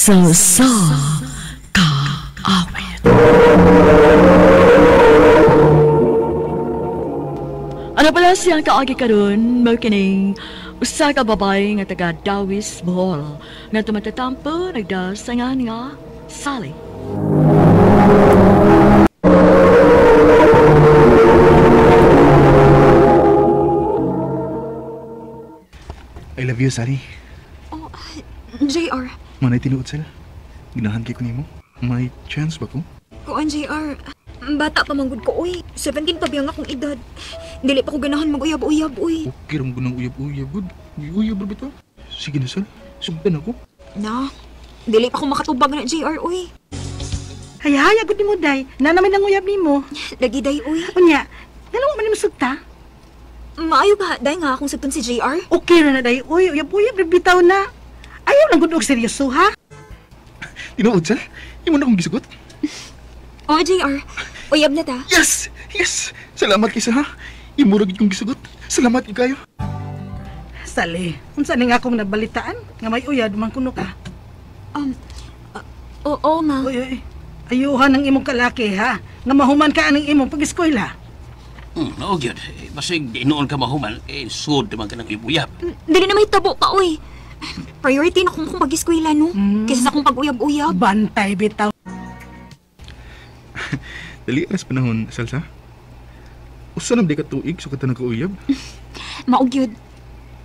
Sa usa ka awit. Ano pala siyang kaagi karon mao kining usa ka babae nga taga Dawis, Bohol, nga tumatatampo nagdasangan nga Sally. I love you, Sally. Oh, JR. Manay tinuod sila. Ginahan kay ko nimo. May chance ba ko? Kuan, JR. Bata pa manggod ko, uy. 17 pa biyang akong edad. Dili pa ko ganahan mag-uyab-uyab, uy. Okay rong gunang uyab-uyab, good. Uyab ba bitaw? Sige na, Sal. Sugdan ako. Na, dili pa ko makatubag na, JR, uy. Hayahaya, gud nimo, day. Na naman ang uyab nimo. Lagi, day, uy. Unya, dalawa man nimo sugta. Maayo ba, day nga akong sugton si JR? Okay ra na, day, uy. Uyab-uyab, bitaw na. Ayaw lang gud og seryoso, ha? Tinuod, Sal? Imo na akong gisugot? Oh, JR. Uyab na ta. Yes! Yes! Salamat kaysa, ha? Imo ra gid kong gisugot. Salamat gyud kayo. Sali, unsa ning akong nabalitaan? Nga may uyab man kuno ka. Oo, ma. Uy, uy. Ayuhan ang imong kalaki, ha? Nga mahuman ka aning imong pag-eskwela. No, gyud. Basig di noon ka mahuman, eh, sud man ka ng ibuyab. Dili na may tabo pa, uy. Priority na kung pag-eskwela, no? Kaysa sa akong pag-uyab-uyab. Bantay, bitaw. Dali alas panahon, Salsa. Usa na di ka tuig, so ka nagkauyab. Maog yun.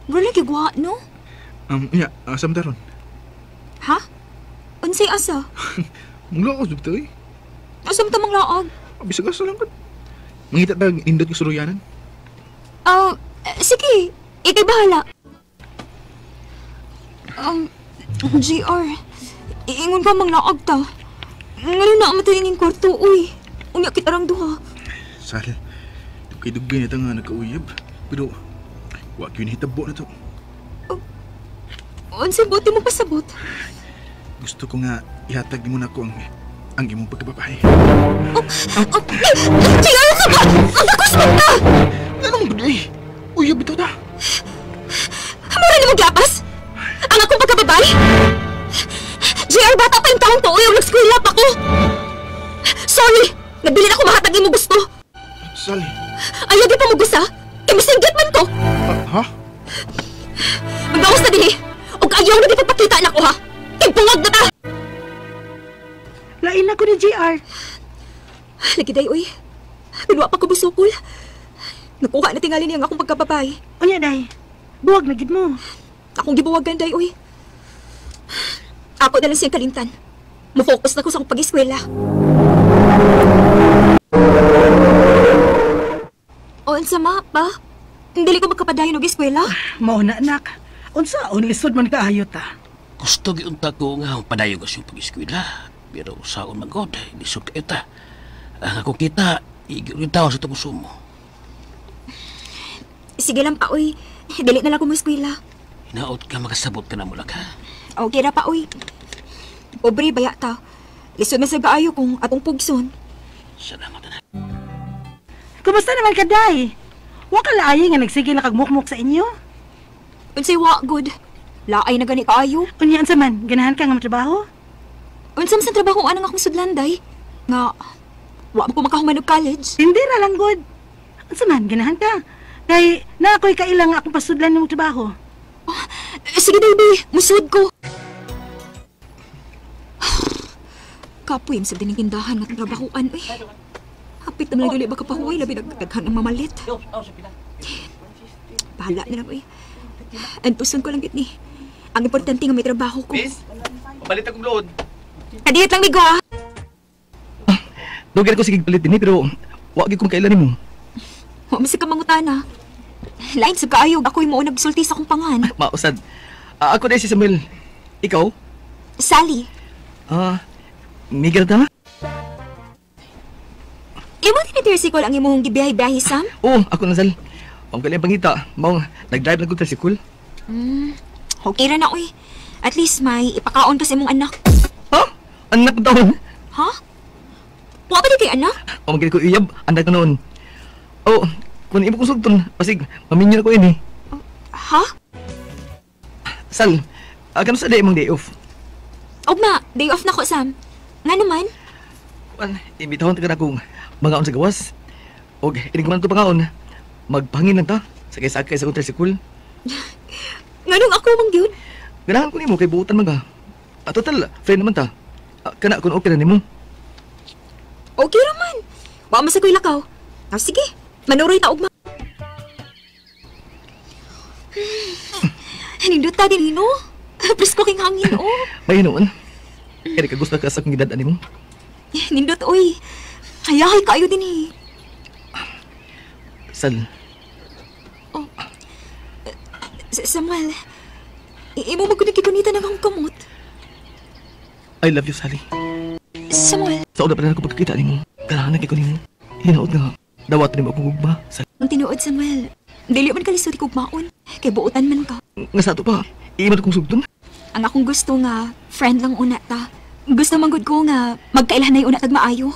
Wala gigwa, no? Nya, asa man taron? Ha? Unsay asa? Manglaog bitaw, eh. Asa man ta manglaog? Bisag asa lang ka. Mangita tag indot ko suruyanan. Sige. Ikay bahala. JR, iingon pa manglaog ta. Ngano na ang matuingin kwarto, uy. Unya kita rang duha. Sal, dugay-dugay na ta nga nagkauyab. Pero, wa gyud hitabo na to. Unsa buti mo pasabot? Gusto ko nga ihatag nimo nako ang imong pagkababae. Oh, JR, ka ba? Ang dakos man ka! Ano mo gud? Uyab bitaw ta. Mura ni mo giapas? Ang akong pagkababae? JR, bata pa yung taong to, uyaw, nag-school up ako. Sorry! Nabilin ako mahatag imo gusto. Sally. Ayaw di pa mo gusto, kay masinggit man ko. Ha? Magawas na dinhi. Og ayaw na di pagpakita na ko, ha? Kay bungag na ta. Lain ako ni JR. Lagi day, uy. Pinwa pa ko busukol. Nakuha na tingali niya ang akong pagkababae. Unya, day. Buwag na gid mo. Akong gibuwagan, day, uy. Ako na lang siyang kalimtan. Mo-focus na ko sa akong pag-eskwela. O, unsa ma, pa? Dili ko magkapadayon og eskwela. Mao na, anak. Unsa, lisod man kaayo ta. Gusto giunta ko nga padayon ko siyang pag-eskwela. Pero saon man god, lisod kayo ta. Ang akong kita, iguritaw sa itong sumo. Sige lang pa, uy. Dili na lang ko mo eskwela. Hinaot ka, makasabot ka na mula ka. Okay ra pa, uy. Pobre, baya ta. Lisod man sa kaayo kung atong pugson. Salamat, anak. Kumusta naman ka, day? Wa ka laay nga nagsige na kagmukmuk sa inyo? Unsay wa, good. Laay na gani kaayo. Unya, unsa man? Ganahan ka nga matrabaho? Unsa man sa trabaho anang akong sudlan, day? Nga, wa man ko makahuman og college. Hindi ra lang, good. Unsa man? Ganahan ka? Kay, na ako'y kailang nga akong pasudlan ng trabaho. Oh, sige, baby. Musud ko. Kapoy sa diningindahan nga trabahoan, uy. Hapit naman lang dili baka pahuway, labi nagdaghan ang mamalit. Bahala na lang, uy. Antusan ko lang gid ni. Ang importante nga may trabaho ko. Miss, palit akong load. Kadiyot lang, migo, ha? Dugay ko sige palit dinhi, pero wa gyud kong kailan nimo. Wa man sa kamangutana. Lain sa kaayo, ako'y mao nagsulti sa akong pangan. Mausad. Ako na si Samuel. Ikaw? Sally. Miguel ta? Imo tini-tricycle ang imong gibiyahe-biyahe, Sam? Oo, ako na, Sal. Ang galing pangita, mao nag-drive na ko tricycle. Okay ra na, uy. At least may ipakaon ka sa imong anak. Ha? Anak daw? Ha? Wa ba di kay anak? O, magkita ko iyab, anak na noon. Oh, kung imo kong sugton, basig, maminyo na ko ini. Ha? Sal, kano sa day imong day off? Ugma, day off na ko, Sam. Nga naman? Kuan, imbitahon ta ka na akong mangaon sa gawas. Og inig man to pangaon, magpangin lang ta. Sakay-sakay sa akong tricycle. Nganong ako mang gyud? Ganahan ko nimo kay buutan man ka. Total, friend naman ta. Kana kun okay ra nimo. Okay ra man. Wa man sa ko'y lakaw. Sige, manuroy ta ugma. Nindot ta din no? Presko king hangin, oh. May hinuon. Kaya kagusto ka sa akong gidad nimo. Nindot, oy. Hayahay kaayo din eh. Sal. Oh. Samuel, imo mo gud gigunita ng akong kamot. I love you, Sally. Samuel. Sa una pa na ako pagkakita nimo. Ganahan na kay ko nimo. Hinaot nga. Dawat nimo akong gugma. Sal. Ang tinuod, Samuel. Dili man kalisod kugmaon. Kay buotan man ka. Nga sa ato pa, iman akong sugdon. Ang akong gusto nga, friend lang una ta. Gusto man gud ko nga magkailhanay una tag maayo.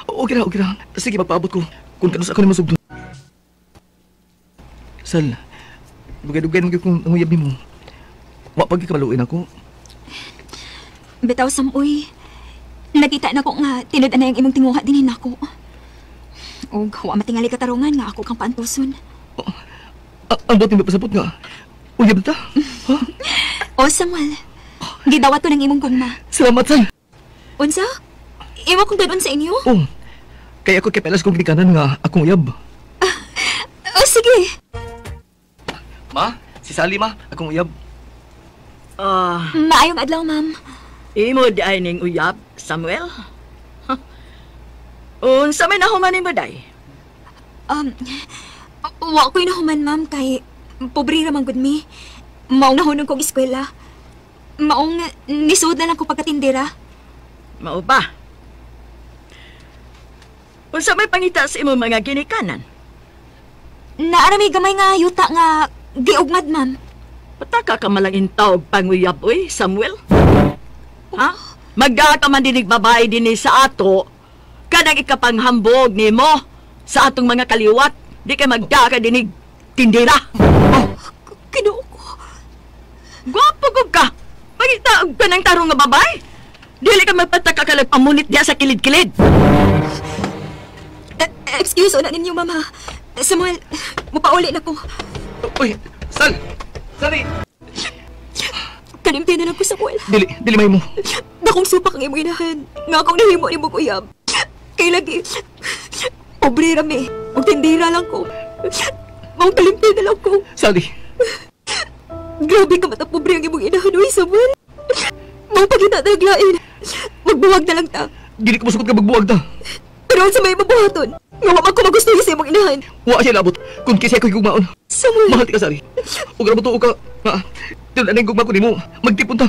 Okay ra, okay ra. Sige, magpaabot ko. Kung kanus ako nimo sugdon. Sal, dugay-dugay naman kung ang uyab nimo. Wa pag kamaluin ako. Bitaw, Samoy. Nakita na ko nga tinud-an na yung imong tinguha din nako. Og wa matingali katarungan nga ako kang paantuson. Oh, ang buti mapasabot nga. Uyab ta. Ha? O Samuel, gidawat ko ng imong gugma. Salamat, Sal. Unsa? Imo kong dadon sa inyo? Oh. Kaya ako kay pelas kong ginikanan nga akong uyab. Oh, sige. Ma, si Sally ma, akong uyab. Maayong adlaw, ma'am. Imo di ay ning uyab, Samuel? Huh? Unsa may nahuman nimo day? Wa ko'y nahuman, ma'am, kay pobre ra man gud mi. Maong nahunong kong eskwela. Maong nisud na lang ko pagkatindera. Mao ba? Unsa may pangita sa imong mga ginikanan? Naara may gamay nga yuta nga giugmad, ma'am. Pataka ka malang intaw panguyab, oy, Samuel. Ha? Magka ka man dinig babae dinhi sa ato, kanang ikapanghambog nimo sa atong mga kaliwat, di ka magka ka dinig tindira. Oh, Kinoo ko. Gwapo gud ka. Pangita og kanang tarong nga babae. Dili ka magpataka ka lang pamunit diya sa kilid-kilid. Excuse una ninyo, mama. Samuel, mupauli na ko. Uy, Sal! Sally! Kalimti na lang ko, Samuel. Dili, dili may mo. Dakong supak ang imong inahan. Nga akong nahimo nimo uyab. Kay lagi, pobre rami. Og tindira lang ko. Maong kalimti na lang ko. Sally! Grabe ka mata pobre ang imong inahan, uy, Samuel. Maong pagita na naglain. Magbuwag na lang ta. Dili ko masukot ka magbuwag ta. Pero sa may mabuhaton, nga wa man ko magustuhi sa imong inahan. Wa siya labot. Kung kisay ko higugmaon. Samuel! Mahal ti ka, Sally. Ug ra mo ka. Nga, tinud anay gugma ko nimo. Magtipon ta.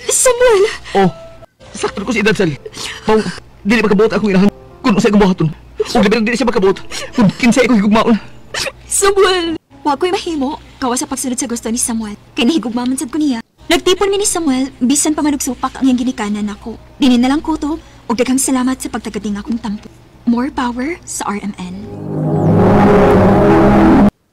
Samuel! Oh, sakto ko si edad, Sally. Maong, dili makabuot akong inahan. Kung usay kong buhaton. Ug labi dili siya makabuot. Kung kinsay ko higugmaon. Samuel! Wa ko'y mahimo, kawa sa pagsunod sa gusto ni Samuel. Kay nahigugma man sad ko niya. Nagtipon mi ni Samuel, bisan pa man og supak ang iyang ginikanan nako. Dinin na lang ko to, ug daghang salamat sa pagtagad ning akong tampo. More power sa RMN.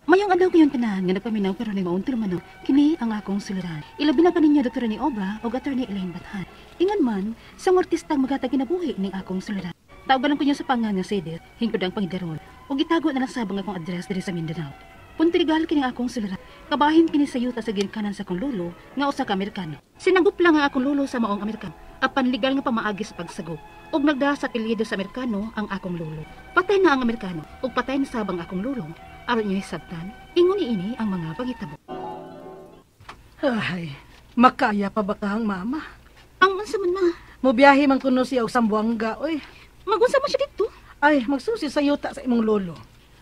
Mayong adlaw kayon tanan nga nagpaminaw karon ay mauntil man kini ang akong suliran. Ilabi na kaninyo Dr. ni Obra ug Attorney Elaine Bathan. Ingon man sa artistang magatag kinabuhi ning akong suliran. Tawagan ko niya sa pangan nga Sedit, hingkod ang pangidaron ug gitago na lang sabang akong address diri sa Mindanao. Puntrigal kini akong suliran. Kabahin kini sa yuta sa ginikanan sa akong lolo nga usa ka Amerikano. Sinanggop lang ang akong lolo sa maong Amerikano apan legal nga pamaagi sa pagsagop. Ug nagda sa apelyido sa Amerikano ang akong lolo. Patay na ang Amerikano ug patay na sabang akong lolo. Aron niyo hisabtan, ingon niini ang mga pangitabo. Ay, makaya pa ba kahang mama? Ang unsa man ma? Mobiyahe man kuno siya og Sambuanga, oy. Magunsa man siya didto? Ay, magsusi sa yuta sa imong lolo.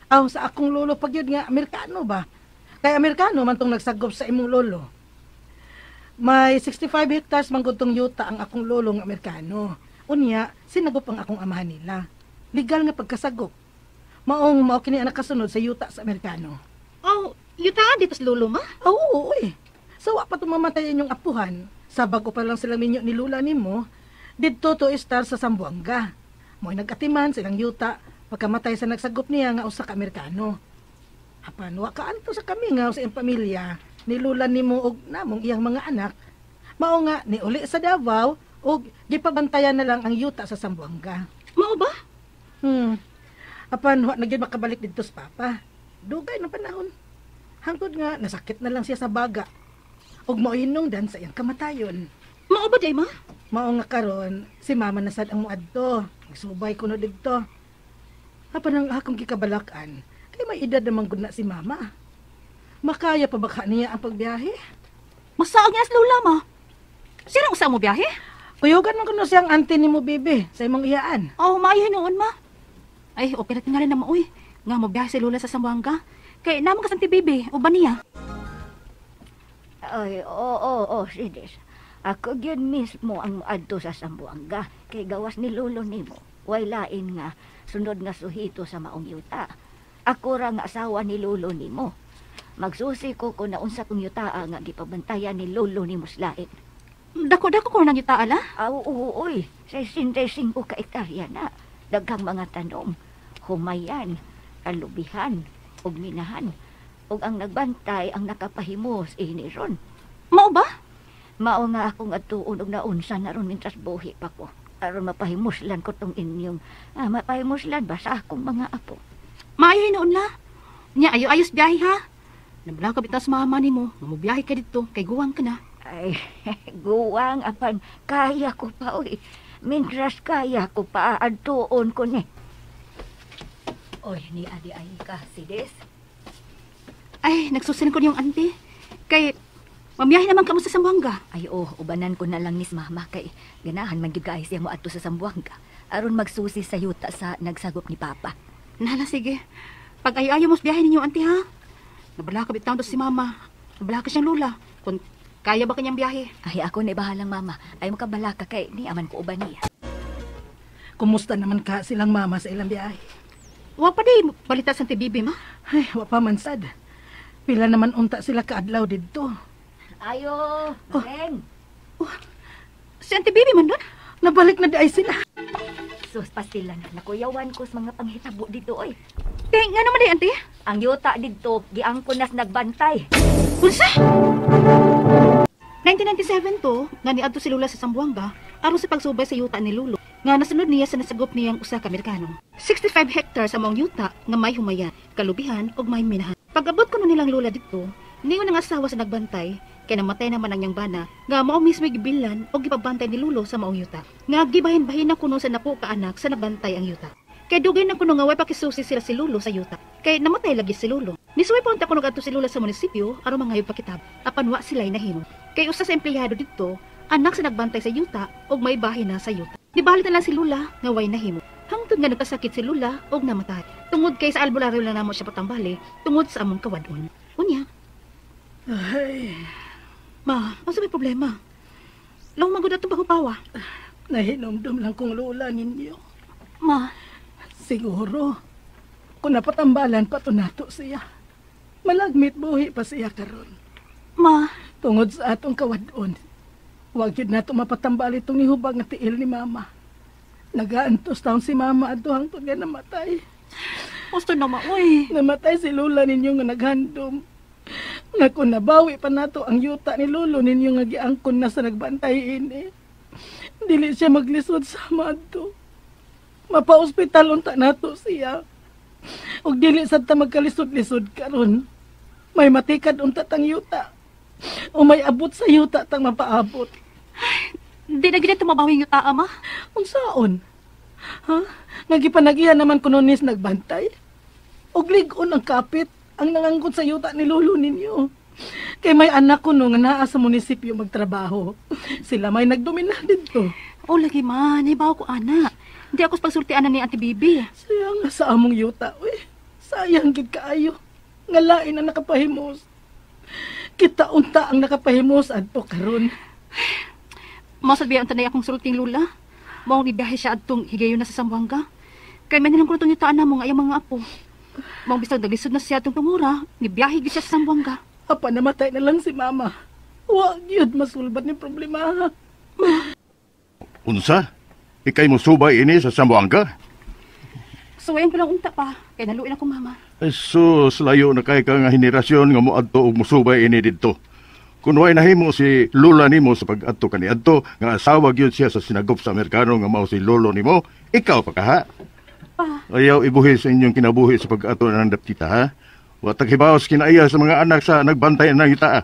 Aw, sa akong lolo pag yun nga, Amerikano ba? Kay Amerikano man tong nagsagop sa imong lolo. May 65 hectares man gud tong yuta ang akong lolo nga Amerikano. Unya, sinagop ang akong amahan nila. Legal nga pagkasagop. Maong mao kini ang nakasunod sa yuta sa Amerikano. Oh, yuta dito sa lolo ma? Oo, oy. So wa pa tumamatay inyong apuhan. Sa bago pa lang sila minyo ni lula nimo, didto to star sa Sambuanga. Mo'y nagatiman silang yuta pagkamatay sa nagsagop niya nga usa ka Amerikano. Apan wa kaanto sa kami nga sa iyang pamilya, ni lula nimo og namong iyang mga anak, Mao nga niuli sa Davao ug gipabantayan na lang ang yuta sa Zamboanga. Mao ba? Apan wa na gyud makabalik didto sa papa. Dugay ng panahon. Hangtod nga nasakit na lang siya sa baga. Ug mao hinungdan sa iyang kamatayon. Mao ba day ma? Mao nga karon si mama na sad ang moadto. Nagsubay kuno didto. Apan ang akong gikabalak-an kay may edad naman gud na si mama. Makaya pa ba ka niya ang pagbiyahe? Masaag niya sa lula ma. Sino usa mo biyahe? Kuyugan man kuno siyang auntie nimo, bibi, sa imong iyaan. Oh, maayo hinuon ma. Ay, okay na tingali na maoy. Nga mo biyahe si Lola sa Zamboanga. Kay naman ka sa auntie bibi, uban niya. Ay, oo, oo, oo, Sides. Ako gyud mismo ang moadto sa Zamboanga kay gawas ni lolo nimo. Way lain nga sunod nga suhito sa maong yuta. Ako ra nga asawa ni lolo nimo. Magsusi ko kung naunsa kong yutaa nga gipabantayan ni lolo nimo sa lain. Dako-dako ko nang yuta ala. Aw, oo, oy, 65 ka ektarya na. Daghang mga tanom, humayan, kalubihan, ug minahan. Ug ang nagbantay ang nakapahimos ini ron. Mao ba? Mao nga akong adtuon og naunsa na ron mintras buhi pa ko. Aron mapahimuslan ko tong inyong mapahimuslan ba sa akong mga apo. Maayo hinuon la. Nya ayo ayos biyahe ha. Nabala ka bitaw sa mama nimo, nga mobiyahe ka didto kay guwang ka na. Ay, guwang apan kaya ko pa oy. Mintras kaya ko pa adtuon ko ni. Oy, ni adi ay ka sides. Ay, nagsusin ko niyong auntie. Kay mamiyahe naman kamo sa Zamboanga. Ay oh, ubanan ko na lang ni mama kay ganahan man gyud kaayo siya moadto sa Zamboanga aron magsusi sa yuta sa nagsagop ni papa. Nala, sige. Pag ayo-ayo mo sa biyahe ninyo, auntie ha. Nabala ka bitaw si mama. Nabala ka siyang lula. Kung kaya ba kanyang biyahe? Ay ako na bahalang mama. Ay makabala ka kay ni aman ko uban niya. Kumusta naman ka silang mama sa ilang biyahe? Wa pa di balita sa auntie Bibi, ma. Ay, wa pa man sad. Pila naman unta sila kaadlaw didto. Ayo, Reng. Si auntie Bibi man doon. Nabalik na di ay sila. Sus pastila na nakuyawan ko sa mga panghitabo dito oy. Kay nga naman di, auntie. Ang yuta didto giangkon nas nagbantay. Unsa? 1997 to, nga niadto si Lula sa Zamboanga aron sa pagsubay sa yuta ni Lulo, nga nasunod niya sa nasagop niyang usa ka Amerikano. 65 hectares ang maong yuta nga may humayan, kalubihan ug may minahan. Pag-abot kuno nilang Lula didto, ningon ang asawa sa nagbantay, kay namatay naman ang niyang bana, nga mao mismo gibilan og gipabantay ni Lulo sa maong yuta. Nga gibahin-bahin na kuno sa napo ka anak sa nagbantay ang yuta. Kay dugay na kuno nga way pakisusi sila si Lulo sa yuta. Kay namatay lagi si Lulo. Nisuway pa unta kuno kadto si Lula sa munisipyo aron mangayog pakitab. Apan wa sila'y nahimo. Kay usa sa empleyado didto, anak sa nagbantay sa yuta ug may bahin na sa yuta. Nibalik na lang si Lula nga way nahimo. Hangtod nga nagkasakit si Lula ug namatay. Tungod kay sa albularyo lang namo siya patambali, tungod sa among kawadon. Unya, Ay, ma, unsa may problema? Long magud atong pahupawa. Nahinomdom lang kong lola ninyo. Ma, Siguro, kung napatambalan pa to nato siya. Malagmit buhi pa siya karon. Ma, Tungod sa atong kawadon, wag yun nato mapatambal itong nihubag nga tiil ni mama. Nagaantos taon si mama adto hangtod nga namatay. Gusto na ma, uy. Namatay si lola ninyo nga naghandom. Nga kung nabawi pa nato ang yuta ni lolo ninyo nga giangkon na sa nagbantay ini. Dili siya maglisod sa adto. Mapa-ospital unta nato siya. Ug dili sad ta magkalisod-lisod karon. May matikad unta tang yuta. O may abot sa yuta tang mapaabot. Di na gid tumabawi yung yuta, ama. Unsaon? Ha? Nga gipanagihan naman kuno nis nagbantay? Og lig-on ang kapit ang nangangkon sa yuta ni lolo ninyo. Kay may anak ko no nga naa sa munisipyo magtrabaho. Sila may nagdomina didto. O lagi ma, nahibaw ko ana. Hindi ako sa pagsultian ni Auntie Bibi. Sayang nga sa among yuta, uy. Sayang gid kaayo. Nga lain ang nakapahimos. Kita unta ang nakapahimos adto karon. Masabi ang tanay akong sulting lula. Maong ibiyahe siya adtong higayon na sa Zamboanga. Kay may nilang kuno tong yutaan na mo nga iyang mga apo. Maong bisag naglisod na siya atong tungura, nibiyahe gyud siya sa Zamboanga. Apa namatay na lang si mama. Wa gyud masulbat ni problema. Unsa? Ikay mo subay ini sa Zamboanga? Suwayan ko lang unta pa, kay naluin ako mama. Ay, sus, layo na kay ka nga henerasyon nga moadto og musubay ini didto. Kung way nahimo si lola nimo sa pag-adto kaniadto nga asawa gyud siya sa sinagop sa Amerikano nga mao si lolo nimo, ikaw pa kaha. Pa. Ayaw ibuhi sa inyong kinabuhi sa pag-adto ng daptita, ha? Wa taghibawas kinaiya sa mga anak sa nagbantay ng yuta.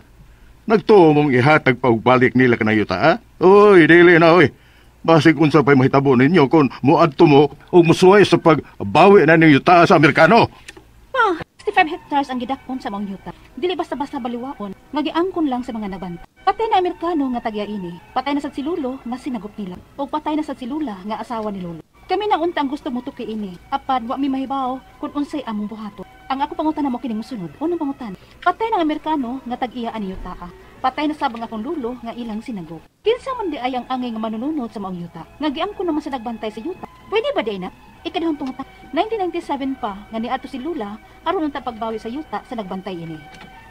Nagtuo mong ihatag pa og balik nila kanang yuta, ha? Oy, dili na, oy. Basig unsa pa'y mahitabo ninyo kung muadto mo o musuway sa pagbawi na ning yuta sa Amerikano. Pa, 65 hectares ang gidakon sa maong yuta. Dili basta-basta baliwaon, nga giangkon lang sa mga nabanta. Patay na Amerikano nga tagya ini, patay na sad si Lulo nga sinagop nila, ug patay na sad si Lula nga asawa ni Lolo. Kami na unta ang gusto mo tuki ini, apan wa mi mahibaw kung unsay among buhaton. Ang ako pangutana mo kining mosunod. Unang pangutana, patay na ang Amerikano nga tag-iya ani yuta. Patay na sab ang akong lulo nga ilang sinagop. Kinsa man di ay ang angay nga manununod sa maong yuta, nga giangkon naman sa nagbantay sa yuta? Pwede ba di na? Ikaduhang pangutana, 1997 pa nga niadto si Lula aron unta pagbawi sa yuta sa nagbantay ini.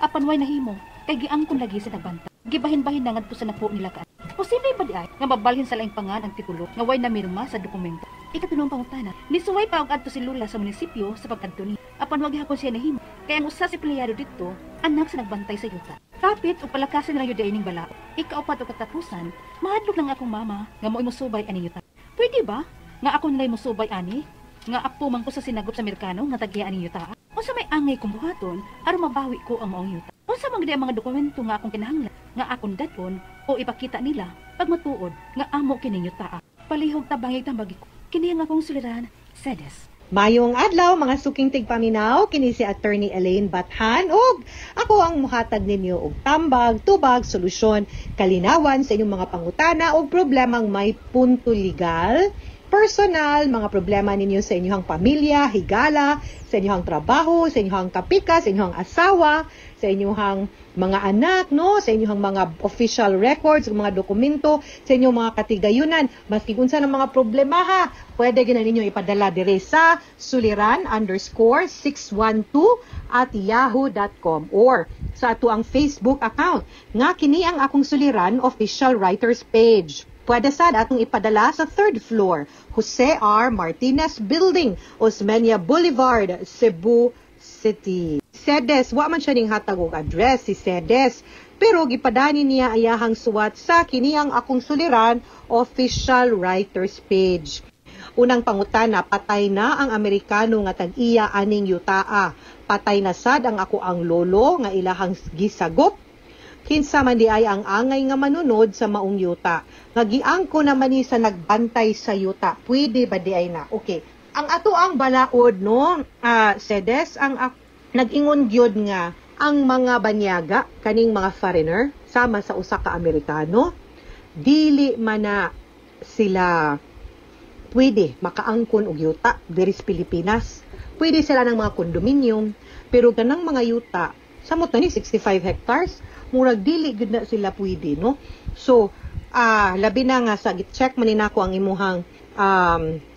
Apan way nahimo kay giangkon lagi sa nagbantay. Gibahin-bahin na ngadto sa napo nila ka. Posible ba di ay nga mabalhin sa laing pangan ang titulo nga way namirma sa dokumento? Ikatulong pangutana, nisuway pa og adto si Lula sa munisipyo sa pag-adto ni. Apan wa gihapon siya nahimo kay ang usa sa empleyado didto anak sa nagbantay sa yuta. Kapit ug palakasin ra gyud ining bala. Ikaupat og katapusan, mahadlok lang akong mama nga mo'y mosubay ani yuta. Pwede ba nga ako nilay mosubay ani? Nga apo man ko sa sinagop sa Amerikano nga tagya ani yuta? Unsa may angay kong buhaton aron mabawi ko ang maong yuta? Unsa man gid ang mga dokumento nga akong kinahanglan nga akong dadon o ipakita nila pag matuod nga amo kining yuta? Palihog tabangig tambagi ko. Kini ang akong suliran, Sedes. Mayong adlaw mga suking tigpaminaw, kini si Attorney Elaine Bathan ug ako ang muhatag ninyo og tambag, tubag, solusyon, kalinawan sa inyong mga pangutana og problemang may punto legal, personal, mga problema ninyo sa inyong pamilya, higala, sa inyong trabaho, sa inyong kapika, sa inyong asawa, sa inyong mga anak, no, sa inyong mga official records, mga dokumento, sa inyong mga katigayunan, maski unsa ng mga problema ha, pwede gina ninyo ipadala dire sa suliran_612@yahoo.com or sa ato ang Facebook account nga kini ang Akong Suliran official writers page. Pwede sad atong ipadala sa third floor, Jose R. Martinez Building, Osmeña Boulevard, Cebu City. Sedes, wa man siya ning hatag og address si Sedes, pero gipadani niya ayahang suwat sa kini ang Akong Suliran official writers page. Unang pangutana, patay na ang Amerikano nga tag-iya aning yutaa. Patay na sad ang ako ang lolo nga ilahang gisagop. Kinsa man di ay ang angay nga manunod sa maong yuta? Nga giangko naman ni sa nagbantay sa yuta. Pwede ba di ay na? Okay. Ang ato ang balaod, no, Sedes, ang nag-ingon gyud nga ang mga banyaga kaning mga foreigner sama sa usa ka Amerikano, dili man na sila pwede makaangkon og yuta diri sa Pilipinas. Pwede sila ng mga kondominium, pero ganang mga yuta samot na ni 65 hectares, murag dili gyud na sila pwede, no? So, labi na nga sa check man ni nako ang imuhang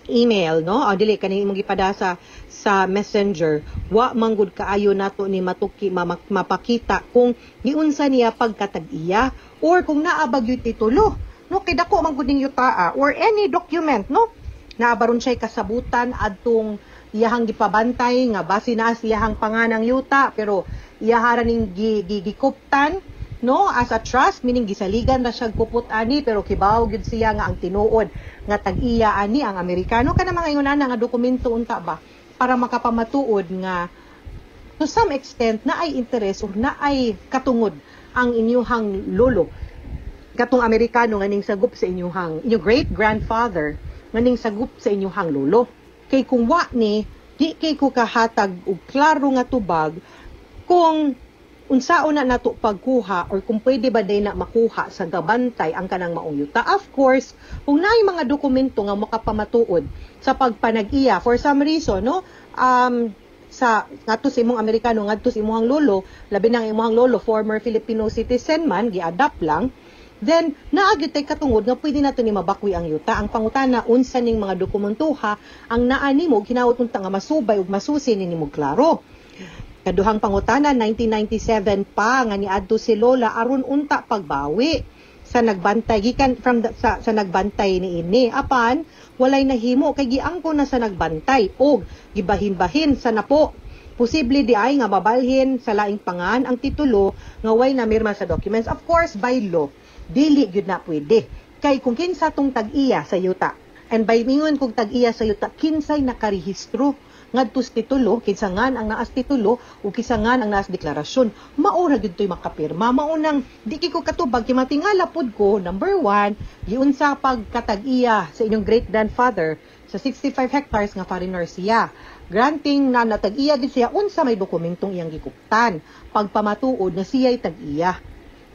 email, no? O dili kaning imong gipadasa sa Messenger, wa manggod kaayo nato ni matuki mapakita kung giunsa niya pagkatag-iya or kung naa ba gyud titulo, no? Kay dako man gud ning yutaa or any document, no? Naa baron siya'y kasabutan adtong iyahang gipabantay nga base na sa iyahang panganang yuta, pero iyahara ning gikuptan, no, as a trust, meaning gisaligan ra siya kupot ani, pero kibaw gyud siya nga ang tinuod nga tag-iya ani ang Amerikano. Kana mga ingon ana nga dokumento unta ba para makapamatuod nga to some extent na ay interes or na ay katungod ang inyuhang lolo katong Amerikano nga ning sagup sa inyuhang inyong great grandfather nga ning sagup sa inyuhang lolo. Kay kung wa ni, di kay ko kahatag og klaro nga tubag kung unsaon na nato pagkuha or kung pwede ba day na makuha sa gabantay ang kanang maong yuta. Of course, kung naay mga dokumento nga makapamatuod sa pagpanag-iya for some reason, no, sa ngadto sa imong Amerikano, ngadto sa imong lolo, labi na ang imong lolo former Filipino citizen man, gi-adapt lang, then naa gyud tay katungod nga pwede nato ni mabakwi ang yuta. Ang pangutana, unsa ning mga dokumentoha ang naa nimo kinawot unta nga masubay ug masusi ni nimo klaro. Kaduhang pangutana, 1997 pa nga niadto si Lola aron unta pagbawi sa nagbantay gikan from the, sa nagbantay niini, apan walay nahimo kay giangko na sa nagbantay og gibahin-bahin sa napo. Posible di ay nga mabalhin sa laing pangan ang titulo nga way namirma sa documents. Of course, by law, dili gyud na pwede. Kay kung kinsa tong tag-iya sa yuta, and by mingon kung tag-iya sa yuta, kinsay nakarehistro ngadto sa titulo, kinsa ngan ang naas titulo ug kinsa ngan ang naas deklarasyon, mao ra gyud to'y makapirma. Mao nang di kay ko katubag kay matingala pod ko. Number one, giunsa pagkatag-iya sa inyong great grandfather sa 65 hectares nga foreigner siya. Granting na natag-iya gid siya, unsa may dokumentong iyang gikuptan pagpamatuod na siya'y tag-iya,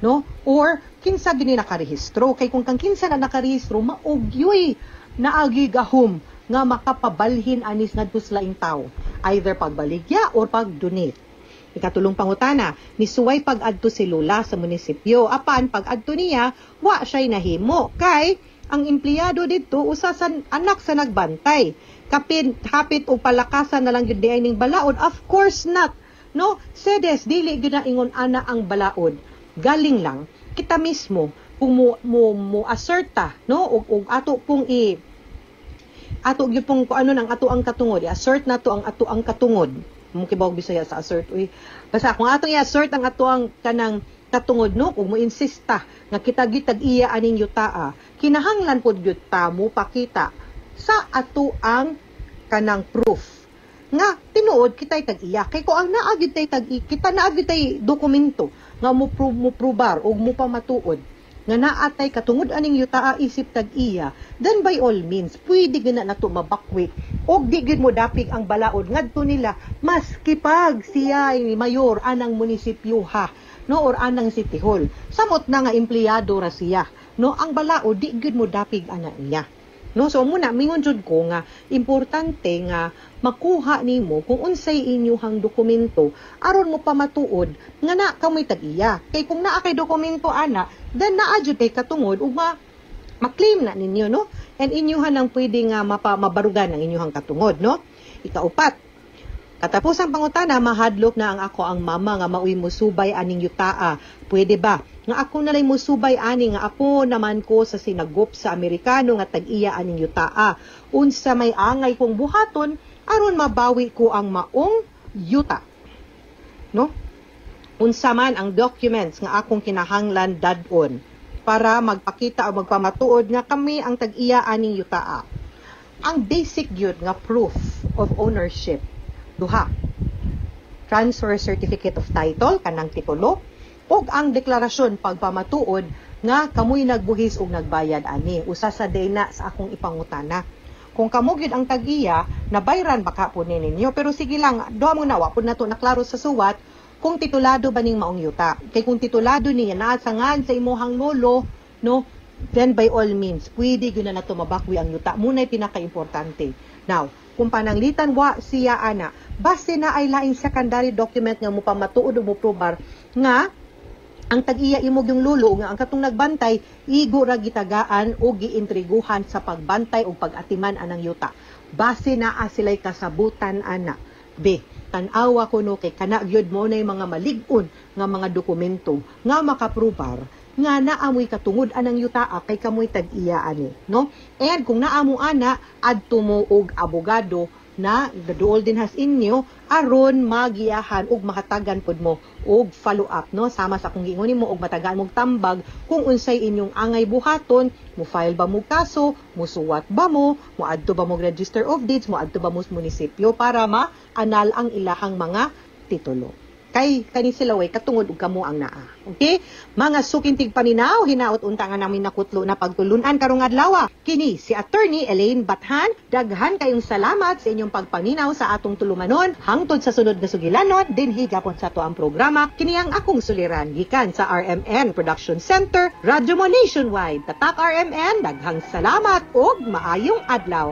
no? Or kinsa gini nakarehistro? Kay kung kang kinsa na nakarehistro, mao gyoy naagi gahom nga makapabalhin anis ngadto sa laing tawo, either pagbaligya or pag-donate. Ikatulong pangutana, nisuway pag-adto si Lola sa munisipyo. Apan pag-adto niya, wa siya'y nahimo kay ang empleyado didto usa sa anak sa nagbantay. Kapin hapit og palakasan na lang gyud diay ning balaod? Of course not. No, sedes, dili gyud na ingon ana ang balaod. Galing lang kita mismo kung mo asserta, no, og ato pong i ato gyud pong kung ano nang ato ang katungod, i-assert nato ang ato ang katungod. Mo kibawog Bisaya sa assert, uy. Basta kung atong i-assert ang ato ang kanang katungod, no, kung mo insista nga kita gyud tag-iya aning yutaa, kinahanglan pod gyud ta mo pakita sa ato ang kanang proof nga tinuod kita'y tag-iya. Kay kung ang naa gyud tay tag kita, naa gyud tay dokumento nga mo probar og mo pamatuod nga naatay katungod aning yutaa isip tag-iya, then by all means pwede gyud na nato mabakwi og di gyud mo dapig ang balaod ngadto nila, maski pag siya ay mayor anang munisipyo ha, no, or anang city hall. Samot na nga empleyado ra siya, no, ang balaod di gyud mo dapig ana niya, no? So muna mingon jud ko nga importante nga makuha nimo kung unsay inyuhang dokumento aron mo pamatuod nga na kamoy tag-iya. Kay kung naa kay dokumento ana, then naa jud kay katungod ug ma-claim na ninyo, no, and inyuhan ang pwede nga mabarugan ang inyuhang katungod, no? Ikaupat, katapusang pangutana, mahadlok na ang ako ang mama nga maoy musubay aning yutaa. Pwede ba nga ako na lang musubay ani nga apo naman ko sa sinagop sa Amerikano nga tag-iya aning yutaa? Unsa may angay kong buhaton aron mabawi ko ang maong yuta? No? Unsa man ang documents nga akong kinahanglan dad-on para magpakita o magpamatuod nga kami ang tag-iya aning yutaa? Ang basic gyud nga proof of ownership, duha: transfer certificate of title, kanang titulo, ug ang deklarasyon pagpamatuod nga kamoy nagbuhis ug nagbayad ani. Usa sa dena sa akong ipangutana. Kung kamo gyud ang tag-iya, nabayran baka po ni ninyo. Pero sige lang, duha mo na, wa po na to naklaro sa suwat kung titulado ba ning maong yuta. Kay kung titulado niya naa sa ngan sa imuhang lolo, no, then by all means, pwede gyud na nato mabakwi ang yuta. Muna'y pinaka-importante. Now, kung pananglitan wa siya ana, base na ay laing secondary document nga mupamatuod o muprobar nga ang tag-iya imog yung lolo, nga ang katong nagbantay igo ra gitagaan o giintriguhan sa pagbantay o pag-atiman anang yuta. Base naa sila'y kasabutan ana. B, tan-awa kuno kay kana gyud mo na mga malig-on nga mga dokumento nga makaprubar nga naamoy katungod anang yutaa kay kamoy tag-iya ani, no? And kung naamo ana, adto mo og abogado na gaduol din has inyo aron magiyahan ug makatagan pud mo og follow up, no, sama sa akong giingon nimo og matagaan mong tambag kung unsay inyong angay buhaton. Mo file ba mo kaso, musuwat ba mo, moadto ba mo register of deeds, moadto ba mo sa munisipyo para ma-anal ang ilahang mga titulo, kay kani sila way katungod og kamo ang naa. Okay? Mga suking tigpaminaw, hinaot unta nga namin nakutlo na pagtulunan karong adlaw. Kini si Attorney Elaine Bathan. Daghan kayong salamat sa inyong pagpaminaw sa atong tulumanon. Hangtod sa sunod nga sugilanon, dinhi gapon sa ato ang programa. Kini ang akong suliran gikan sa RMN Production Center, Radyo Mo Nationwide. Tatak RMN, daghang salamat ug maayong adlaw.